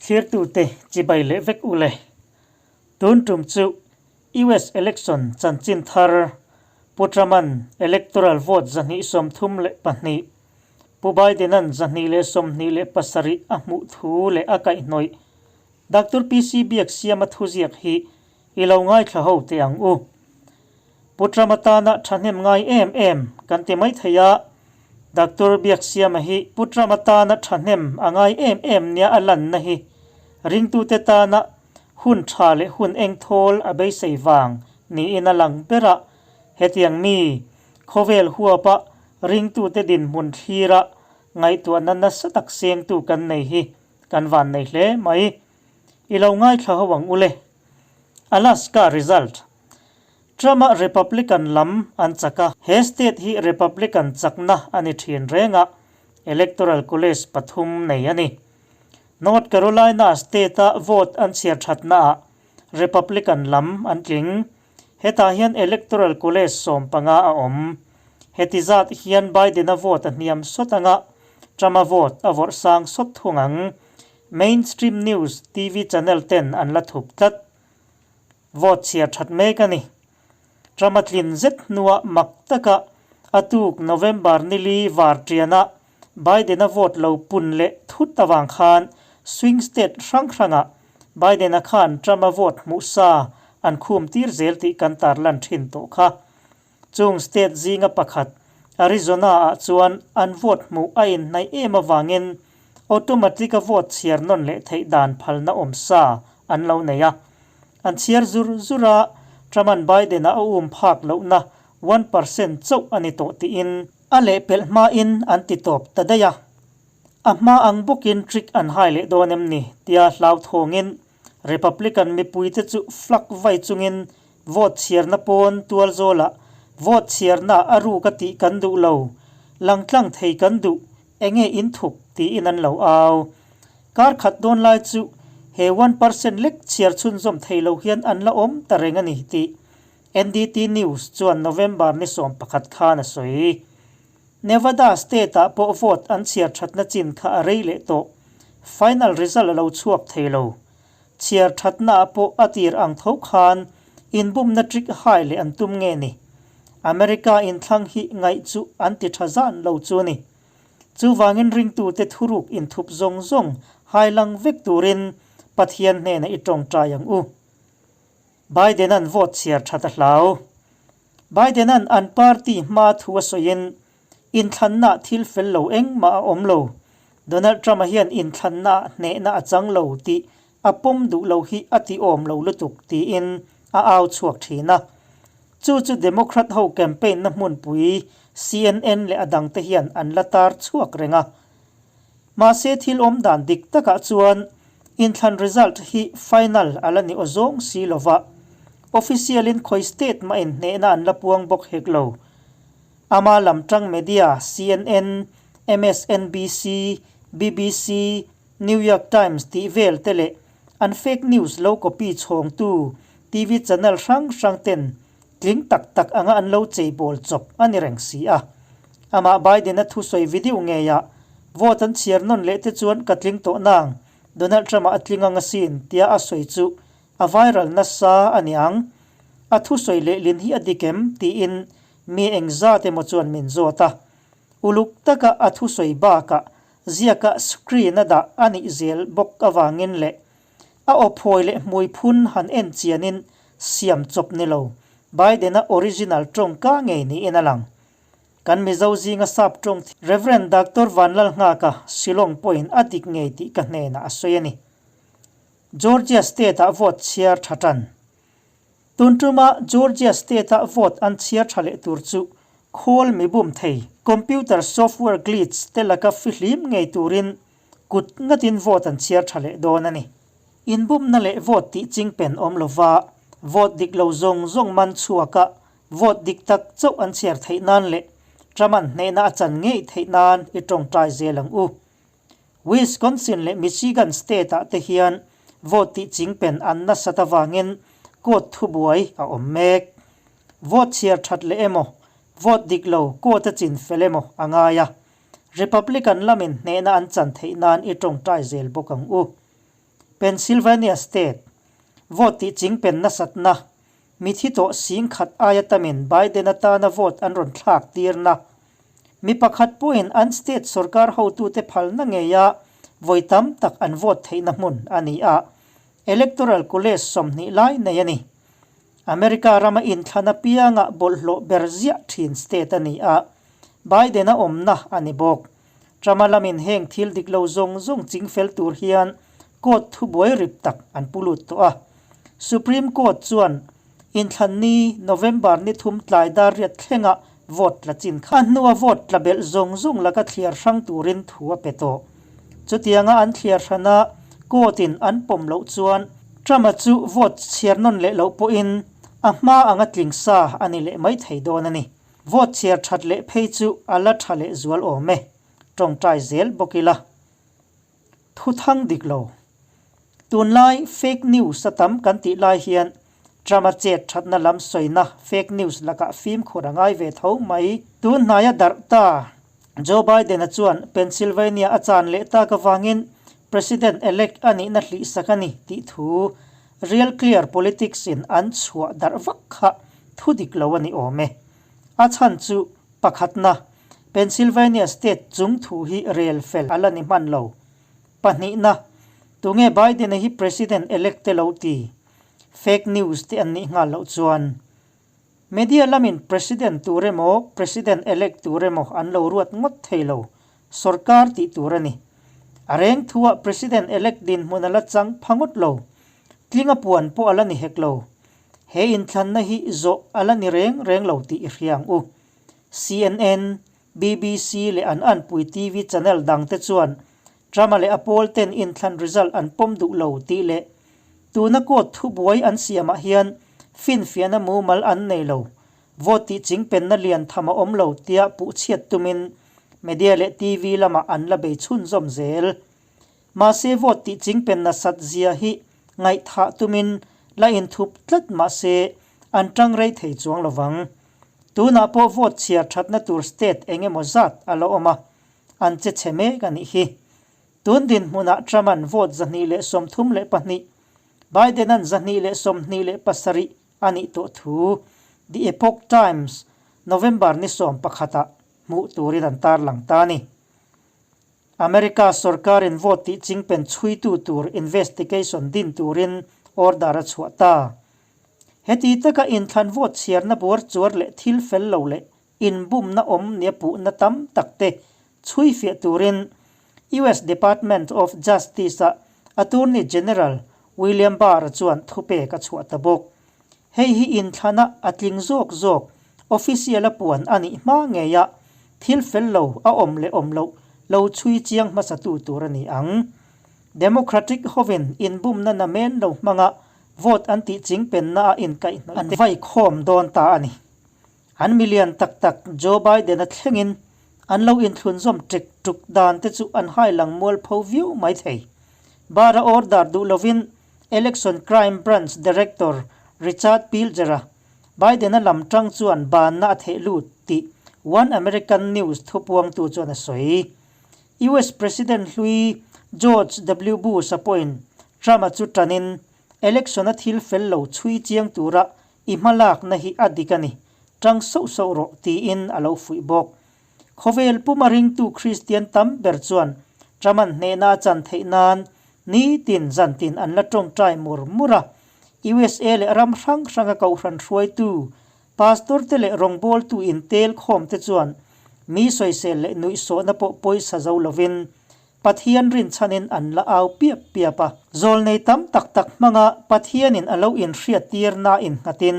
Thlirtute chibai leh vek u le. Tun tum chu US election chanchin thar Pu Trump-a'n electoral vote 232, Pu Biden-a'n 227 a hmuh thu leh a kaihhnawih Doctor PC Biaksiama thuziak hi i lo ngaithla ho teh ang u. Pu Trump atana thahnem ngai em em kan ti mai thei a, Doctor Biaksiama hi Pu Trump atana thahnem a ngai em em nia a lanna hi ringtute tana hun tha leh hun engthawl a beisei vang niin a lang ber a, hetiang mi khawvel huapa ringtute dinhmun thlira ngaihtuahna nasa tak sengtu kan nei hi kan van nei hle mai. I lo ngaithla ho ang u le. Alaska result. Trump-a Republican lam an chak a, he state hi Republican chakna a ni thin reng a, Electoral College pathum nei a ni. North Carolina state-a vote an chhiar thatnaah Republican lam an tling. Hetah hian Electoral College 15 a awm. Heti zat hian Biden-a vote a hniam sawt anga, Trump-a vote a vawrh sang sawt thung ang. Mainstream news TV channel ten an la thup tlat. Vote chhiar that mek a ni. Trump a tlin zet hnuah mak taka a tuk November nili var tiana Biden-a vote lo pun leh thut avang khan swing state hrang hrangah Biden-a khan Trump-a vote hmuh sa an khum tir zel tih kan tarlan thin tawh kha. Chung state zinga pakhat, Arizona-ah chuan an vote hmuh a inhnaih em avangin automatic-a vote chhiar nawn leh theih dan phalna awm sa an lo nei a. An chhiar zur zur a, Trump-a'n Biden-a a um phak lohna 1% chauh a ni tawh tiin a lehpelh hmain an ti tawp ta daih a. A hma ang bawkin trick an hai leh dawn em ni tia hlauthawngin Republican mipuite chu flak vai chungin vote chhiarna pawn tual zawlah vote chhiarna a ruk a tih kan duh lo, langtlang thei kan duh, enge in thup tiin an lo au. Kar khat dawn lai chu he 1% lek chhiar chhunzawm thei lo hian an la awm ta reng a ni tih NDT News chuan November ni 11 khan a sawi. Nevada state-ah pawh vote an chhiar thatna chin kha a rei leh tawh. Final result a lo chhuak thei lo. Chhiar thatnaah pawh a tir ang tho khan inbumna trick hai leh an tum nge ni? America inthlang hi ngaih chu an ti tha zan lo chu ni. Chuvangin ringtute thuruk inthup zawng zawng hailang vek turin Pathian hnenah i tawngtai ang u. Biden-a'n vote chhiar that a hlau. Biden-a'n an party hma thu a sawiin, Inthlanna thil fel lo engmah a awm lo. Donald Trump-a hian inthlanna hnehna a chang lo tih a pawm duh lo hi a ti awm lo lutuk tiin a au chhuak thin a. Chu chu Democrat ho campaign na hmunpui CNN leh a dangte hian an la tar chhuak reng a. Mahse thil awm dan dik takah chuan inthlan result hi final a la ni aw zawng si lova, official in khawi state mah in hnehna an la puang bawk hek lo. Ama lam tang media CNN, MSNBC, BBC, New York Times tih vel te leh an fake news lo copy chhawngtu TV channel hrang hrang ten tling tak tak anga an lo cheibawl chawp a ni reng si a. Amah Biden-a thusawi video ngeiah, Vote an chhiar nawn leh te chuan ka tling tawh nang, Donald Trump-a a tling ang asin, tia a sawi chu a viral nasa a ni ang. A thusawi lehlin hi a dik em? tiin mi engzat emaw chuan min zawt a. Uluk taka a thusawi bakah ziaka screen a dah a nih zel bawk avangin leh A aw phawi leh hmui phun han en chianin siam chawp ni lo, Biden-a original tawng ka ngei niin a lang. Kan Mizo zinga sap tawng Rev. Doctor Vanlalnghaka Shillong pawhin a dik ngei tih ka hnenah a sawi a ni. Georgia State-ah vote chhiar tha tan. Tun tuma Georgia State-a vote an chhiar tha leh tur chu khawl mi bum thei, computer software glitch te laka fihlim ngei turin Kut ngatin vote an chhiar tha leh dawn a ni. Inbumna leh vote tih chingpen awm lova vote dik lo zawng zawng man chhuaka vote dik tak chauh an chhiar theih nan leh Trump-a'n hnehna a chan ngei theih nan i tawngtai zel ang u. Wisconsin leh Michigan state-ah te hian vote tih chingpen an nasat avangin court thubuai a awm mek. Vote chhiar that leh emaw, vote dik lo court a chin fel emaw a ngai a. Republican lamin hnehna an chan theih nan i tawngtai zel bawk ang u. Pennsylvania state vote tih chingpen nasatna mithi tawh 10,000 aia tamin Biden atana vote an rawn thlak tirna. Mi pakhat pawhin an state sorkar hotute phalna ngeia vawi tam tak an vote theihna hmun a ni a, Electoral College 20 lai nei a ni. America rama inthlan apianga bawlhhlawh ber ziah thin state a ni a, Biden-a awmna a ni bawk. Trump-a lamin heng thil dik lo zawng zawng chingfel tur hian court thubuai rip tak an pu lut tawh a. Supreme Court chuan inthlan ni November ni thum tlai dar riat thlenga vote tla chin kha a hnua vote tla belh zawng zawng laka thliar hrang turin thu a pe tawh. Chutianga an thliar hrana court-in an pawm loh chuan Trump-a chu vote chhiar nawn leh loh pawhin a hma anga tling sa a ni leh mai thei dawn a ni. Vote chhiar that leh phei chu a la tha leh zual awm e, tawngtai zel bawk ila. Thu thang dik lo. Tunlai fake news a tam kan tih lai hian Trump-a chet thatna lam sawina fake news lakah fimkhur a ngai ve tho mai. Tun hnaia darh ta Joe Biden-a chuan Pennsylvania a chan leh tak avangin President-elect a nihna hlihsak a ni tih thu Real Clear Politics in an chhuah darh vak kha thu dik lo a ni awm e. A chhan chu pakhatna, Pennsylvania state chung thu hi rel fel a la ni hman lo. Pahnihna, tunge Biden-a hi President-elect te lo ti? Fake news te an nih nghal loh chuan. Media lamin President tur emaw, President-elect tur emaw an lo ruat ngawt thei lo. Sorkar tih tur a ni. A reng thuah President-elect dinhmun a la chang pha ngawt lo. Tlinga puan pawh a la ni hek lo. He inthlanna hi zawh a la ni reng reng lo tih i hria ang u. CNN, BBC leh an anpui TV channel dangte chuan Trump-a leh a pawlten inthlan result an pawm duh lo tih leh tuna court thubuai an siamah hian finfiahna mumal an nei lo, vote tih chingpenna lian tham a awm lo tia puhchhiat tumin media leh TV lamah an la bei chhunzawm zel. Mahse vote tih chingpen nasat zia hi ngaihthah tumin la inthup tlat mahse an tang rei thei chuang lovang. Tunah pawh vote chhiar thatna tur state eng emaw zat a la awm a, an che chhe mek a nih hi. Tun dinhmunah Trump-a'n vote 232, Biden-a'n 227 a nih tawh thu The Epoch Times November ni 11 ah hmuh turin an tarlang ta a ni. America sorkarin vote tih chingpen chhuitu tur investigation din turin order a chhuah ta. Heti taka inthlan vote chhiarna buar chuar leh thil fel lo leh inbumna awm nia puhna tam tak te chhui fiah turin US Department of Justice-a Attorney General William Barr-a chuan thupek a chhuah ta bawk. Hei hi inthlana a tling zawk zawk official-a puan a nih hma ngeia thil fel lo a awm leh awm loh lo chhui chiang hmasatu tur a ni ang. Democratic hovin inbumna namen lo hmanga vote an tih chingpenna a inkaihhnawih an vai khawm dawn ta a ni. An milian tak tak Joe Biden-a thlengin an lo inthlunzawm ṭek ṭuk dan te chu an hailang mualpho viau mai thei. Bar-a order duh lovin Election Crime Branch Director Richard Pilger-a Biden-a lam ṭang chuan banna a theh lut tih One American News thupuangtu chuan a sawi. US President hlui George W. Bush-a pawhin Trump-a chu ṭanin election-a thil fel lo chhui chiang tura i hmalakna hi a dik a ni, ṭang sauh sauh rawh tiin a lo fuih bawk. Khawvel puma ringtu Kristian tam ber chuan Truman hnehna a chan theih nan nitin zantin an la tawngtai mur mur a. USA leh ram hrang hranga kohhran hruaitu, pastor te leh rawngbawltu intel khawm te chuan mi sawisel leh nuihsawhna pawh pawisa zo lovin Pathian rinchhanin an la au piap piap a. Zawlnei tam tak tak hmanga Pathianin a lo inhriattirna innghatin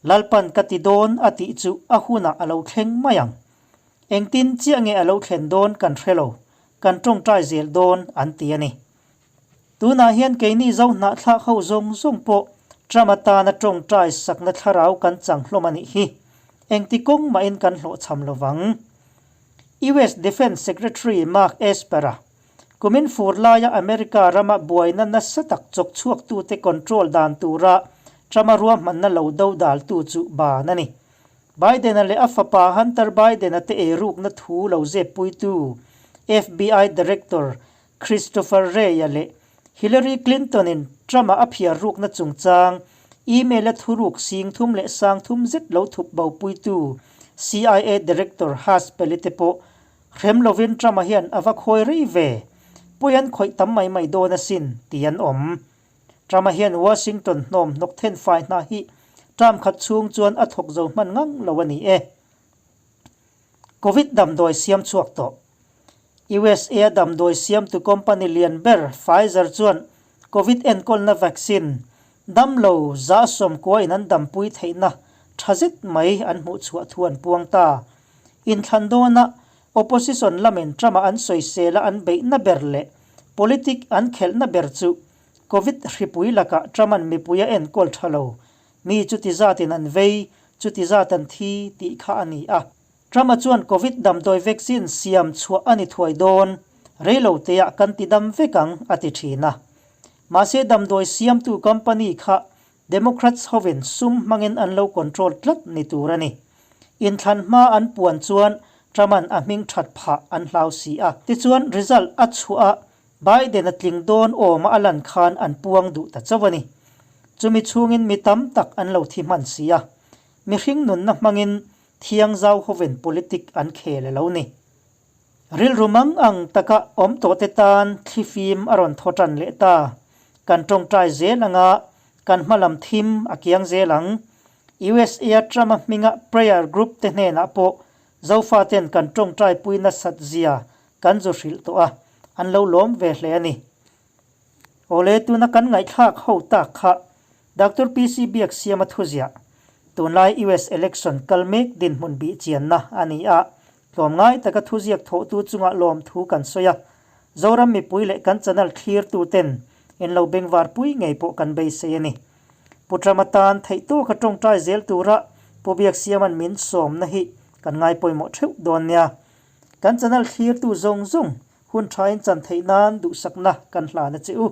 Lalpan ka ti dawn a tih chu a hunah a lo thleng mai ang. Engtin chiah nge a lo thlen dawn kan hre lo, kan tawngtai zel dawn an ti a ni. Tunah hian keini zo hnahthlak ho zawng zawng pawh Trump atana tawngtai sakna thlarau kan chang hlawm a nih hi. Engti kawng mahin kan hlawhchham lo vang. US Defence Secretary Mark Esper-a Kumin fur laia America rama buaina nasa tak chawk chhuaktute control dan tura Trump-a ruahmanna lo dodaltu chu ban a ni. Biden-a leh a fapa Hunter Biden-a te eirukna thu lo zeppuitu FBI Director Christopher Wray-a leh Hillary Clinton-in Trump-a a phiar rukna chungchang email-a thuruk sing thum leh sang thum zet lo thup bopuitu CIA Director Haspel-i te pawh hrem lovin Trump-a hian a va khawi rei ve, pawi an khawih tam mai mai dawn asin tih an awm. Trump-a hian Washington hnawm hnawk thenfai hna hi term khat chhung chuan a thawk zo hman ngang lo a ni e. Covid damdawi siam chhuak tawh. USA-a damdawi siamtu company lian ber Pfizer chuan Covid enkawlna vaccine damlo 90% in an dampui theihna tha zet mai an hmuh chhuah thu an puang ta. Inthlan dawna opposition lamin Trump-a an sawisela an beihna ber leh politic an khelhna ber chu Covid hripui lakah Trump-a'n mipui a enkawl tha lo Mi chuti zatin an vei, chuti zat an thi tih kha a ni a. Trump-a chuan Covid damdawi vaccine siam chhuah a ni thuai dawn, reilo teah kan ti dam vek ang, a ti thin a. Mahse damdawi siamtu company kha Democrats hovin sum hmangin an lo control tlat ni tur a ni. Inthlan hma an puan chuan Trump-a'n a hming that phah an hlau si a. Tichuan result a chhuah a, Biden a tling dawn awma a lan khan an puang duh ta chauh a ni. Chumi chhungin mi tam tak an lo thi hman si a, mihring nunna hmangin thiang zau hovin politic an khel a lo ni. Rilru mang ang taka awm tawhte tan thlifim a rawn thaw tan leh ta. Kan tawngtai zel anga kan hmalam thim a kiang zel ang. USA-a Trump-a hminga prayer group te hnenah pawh Zofaten kan tawngtai pui nasat zia Kan zu hrilh tawh a, an lo lawm ve hle a ni. Awle, tuna kan ngaihthlak ho tak kha Doctor PC Biaksiama thuziah, tunlai US election kal mek dinhmun bih chianna a ni a, tlawmngai taka thuziak thawhtu chungah lawmthu kan sawi a, Zoram mipui leh kan channel thlirtu ten in lo bengvarpui ngei pawh kan beisei a ni. Pu Trump atan theihtawka tawngtai zel tura Pu Biaksiama'n min sawmna hi kan ngaipawimawh theuh dawn nia. Kan channel thlirtu zawng zawng hun thain chan theih nan duhsakna kan hlan a che u.